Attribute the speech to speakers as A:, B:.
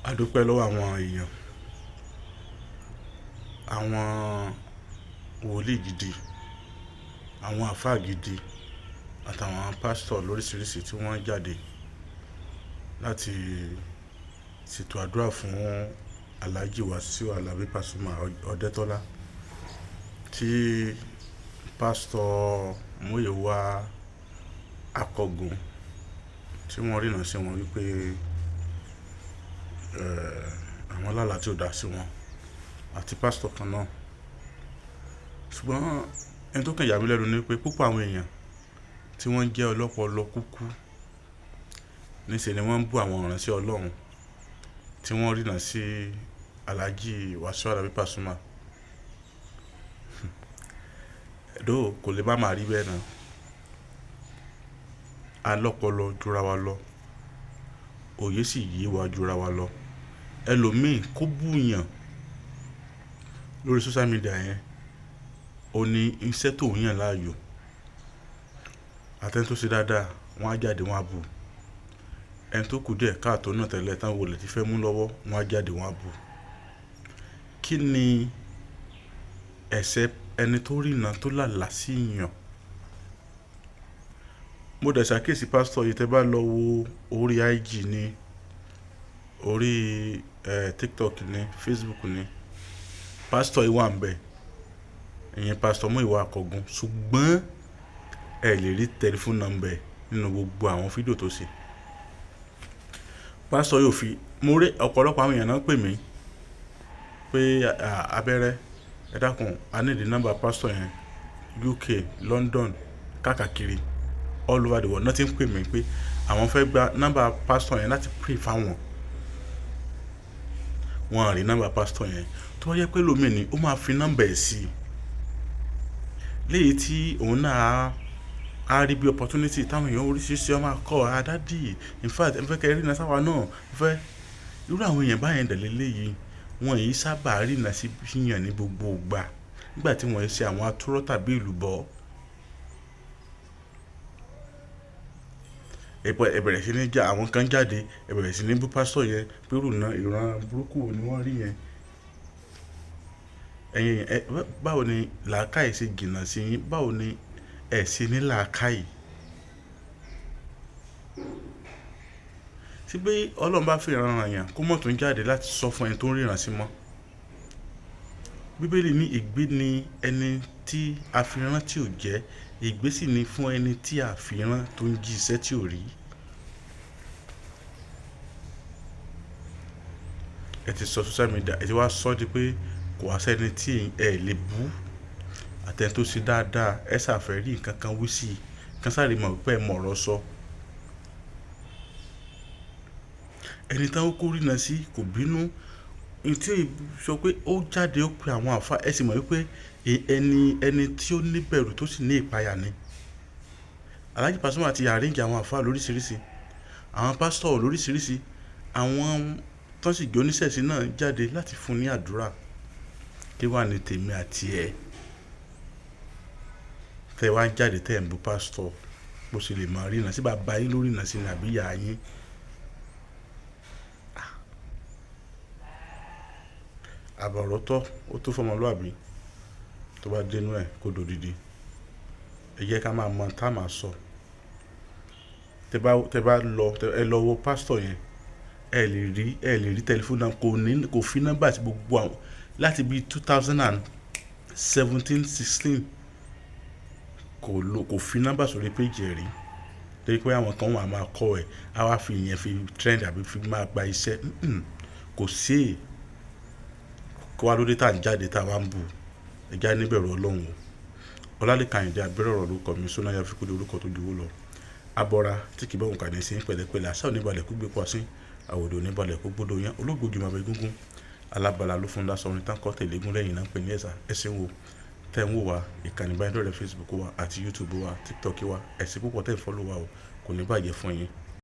A: A dúpẹ́ lọ́wọ́ àwọn èèyàn, àwọn wòlíì gidi, àwọn àfáà gidi àtàwọn pásítọ̀ lóríṣiríṣi tí wọ́n jáde láti ṣètò àdúrà fún Alhaji Wasiu Alabi Pasuma Ọdẹ́tọ́lá, tí pásítọ̀ Múyìwá Akọ̀gùn tí wọ́n ríran sí wọn wípé àwọn lálàá tí ó dá sí wọn àti pásítọ̀ kan náà. Ṣùgbọ́n ẹni tó kàn yà mí lẹ́nu ni pé púpọ̀ àwọn èèyàn tí wọ́n jẹ́ ọlọ́pọlọ kúkú níṣe ni wọ́n ń bú àwọn ìránṣẹ́ Ọlọ́run tí wọ́n ríran sí Alhaji Wasiu Alabi Pasuma. Though kò lè má máa rí bẹ́ẹ̀ náà. Alọ́pọlọ jura wa lọ, òye sì yé wa jura wa lọ. Ẹlòmíì kó bú yàn lórí social media yẹn, ó ní iṣẹ́ tó ń yàn láàyò. Àti ẹni tó ṣe dáadáa, wọ́n á jáde wọ́n á bu. Ẹni tó kù díẹ̀ káàtó náà tẹ́lẹ̀ tán wọlé tí fẹ́ mú lọ́wọ́, wọ́n á jáde wọ́n á bu. Kí ni ẹ̀ṣẹ̀ ẹni tó ríran tó lálàá sí yàn? Mo dẹ̀ ṣàkíyèsí pásítọ̀ yìí, tẹ́ bá lọ wo orí IG ní, orí TikTok ní, Facebook ní, pásítọ̀ yìí wà níbẹ̀. Ìyẹn pásítọ̀ Múyìwá Akọ̀gùn. Ṣùgbọ́n ẹ lè rí tẹlifóònù nọ́mbà ẹ̀ nínú gbogbo àwọn fídíò tó ṣe. Pásítọ̀ yóò fi, mo rí ọ̀pọ̀lọpọ̀ àwọn èèyàn náà pè mí pé abẹ́rẹ́, ẹ dákun, a need nọ́mbà pásítọ̀ yẹn, UK, London, káàkiri, all over the world. Náà tí ń pè mí pé àwọn fẹ́ gba nọ́mbà pásítọ̀ yẹn láti pray fáwọn. Wọ́n á rí nọ́mbà pásítọ̀ yẹn. Tó bá jẹ́ pé ẹlòmíì ni, ó máa fi nọ́mbà ẹ̀ sí. Léyìí tí òun náà á rí bí opportunity táwọn èèyàn oríṣiríṣi ó máa call, "Ah daddy, in fact, ẹ fẹ́ kí ẹ ríran sáwà náà, mo fẹ́." Irú àwọn èèyàn báyẹn dẹ̀ léléyìí, wọ́n yìí sábà ríran sí yàn ní gbogbo ìgbà nígbà tí wọ́n ṣe àwọn atúrọ́ tàbí èlùbọ́. Ẹ bẹ̀rẹ̀ sí ní já àwọn kan jáde, ẹ bẹ̀rẹ̀ sí ní bú pásítọ̀ yẹn pé irú ìran burúkú wo ni wọ́n rí yẹn. Ẹ̀yin ẹ, báwo ni làákàyè ṣe jìnnà sí yín? Báwo ni ẹ ṣe ní làákàyè? Tí bí Ọlọ́run bá fi ìran hàn yàn kó mọ̀ tó ń jáde láti sọ fún ẹni tó ń ríran sí mọ́. Bíbélì ní ègbé ni ẹni tí a fi rán tí ò jẹ́, ègbé sì ni fún ẹni tí a fi rán tó ń jí iṣẹ́ tí ò rí. Ẹ ti sọ social media, ẹ ti wá sọ di pé kò wá sẹ́ni tí ẹ lè bú. Àti ẹni tó ṣe dáadáa, ẹ ṣàfẹ́ rí nǹkan kan wí sí i, kí wọ́n sáré mọ̀ pé ẹ mọ̀ ọ̀rọ̀ sọ. Ẹni tí wọ́n kó ríran sí kò bínú. Ohun tí ó sọ pé ó jáde ó pe àwọn àlfà, ẹ sì mọ̀ wípé ẹni tí ó ní ìbẹ̀rù tó sì ní ìpayà ni. Alhaji Pasuma ti arrange àwọn àlfà lóríṣiríṣi, àwọn pásítọ̀ lóríṣiríṣi, àwọn tó sì jẹ́ oníṣẹ̀ṣe náà jáde láti fún ní àdúrà. Kí wà ní tèmi àti ẹ? Tẹ wá ń jáde tẹ ń bú pásítọ̀, bó ṣe lè máa ríran sí bàbá yín ló ríran sí ni àbí ìyá yín? Àbọ̀ ọ̀rọ̀ tọ́, ó tó fún ọmọlúàbí tó bá dé inú ẹ̀ kó dòdidi. Ẹ jẹ́ ká máa mọ̀ tá a máa sọ. Tẹ bá lọ, ẹ lọ wo pásítọ̀ yẹn, ẹ lè rí tẹlifóònù náà, kò ní, kò fi nọ́mbà sí gbogbo àwọn láti bí 2017, 16 kò lo, kò fi nọ́mbà sórí page ẹ̀ rí. Torí pé àwọn kan wà máa call ẹ̀, á wá fi ìyẹn fi trend àbí fi máa gba iṣẹ́. Kò sí. Kó wá lóde tá ń jáde tá wá ń bú. Ẹ já ní ìbẹ̀rù Ọlọ́run o. Ọlálékan Àyìndé Abẹ́rẹ́ ọ̀rọ̀ lórúkọ mi, Sónáyà fi kú lórúkọ tó ju owó lọ. Abọ́ra tí kì í bá òun kà ní sí pẹ̀lẹ́pẹ̀lẹ́, àṣà oníbalẹ̀ kú gbé pọ̀ sí, àwòdì oníbalẹ̀ kú gbódò yán, olóògbójú máa bẹ gúngún. Alábàlá ló fún lásán orin tán kọ́ tẹ̀lé gún lẹ́yìn náà ń pè ní ẹ̀sà. Ẹ ṣeun o. Tẹ́ ń wò wá, ìkànnì ìbánidọ́rẹ̀ẹ́ Facebook wa àti YouTube wa, TikTok wa. Ẹ ṣé púpọ̀ tẹ́ ń follow wa o. Kò ní bàjẹ́ fún yín.